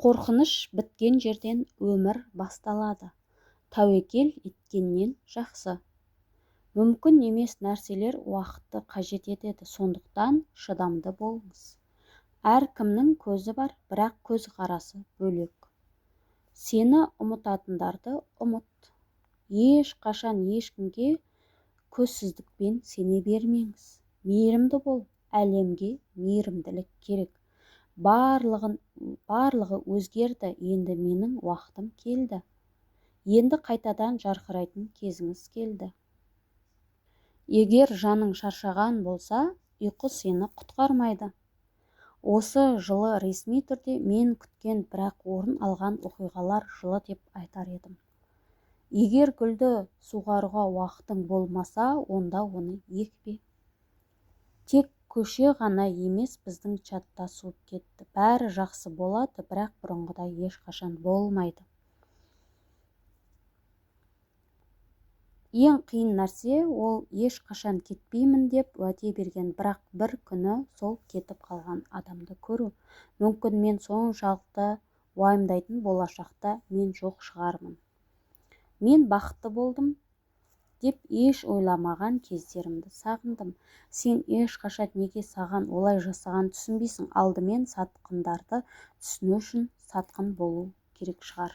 Қорқыныш біткен жерден өмір басталады. Тәуекел еткеннен жақсы. Мүмкін емес нәрселер уақытты қажет етеді, сондықтан шыдамды болыңыз. Әркімнің көзі бар, бірақ көзқарасы бөлек. Сені ұмытатындарды ұмыт. Ешқашан ешкімге көзсіздікпен сене бермеңіз. Мейірімді бол, әлемге мейірімділік керек. Барлығы өзгерді, енді менің уақытым келді. Енді қайтадан жарқырайтын кезіңіз келді. Егер жаның шаршаған болса, ұйқы сені құтқармайды. Осы жылы ресми түрде мен күткен, бірақ орын алған оқиғалар жылы деп айтар едім. Егер гүлді суғаруға уақытың болмаса, онда оны екпе. Тек көше ғана емес, біздің чатта суып кетті. Бәрі жақсы болады, бірақ бұрынғыдай ешқашан болмайды. Ең қиын нәрсе ол ешқашан кетпеймін деп уәде берген, бірақ бір күні сол кетіп қалған адамды көру. Мүмкін мен соншалықты уайымдайтын болашақта мен жоқ шығармын. Мен бақытты болдым деп еш ойламаған кездерімді сағындым. Сен ешқашан неге саған олай жасағанын түсінбейсің. Алдымен сатқындарды түсіну үшін сатқын болу керек шығар.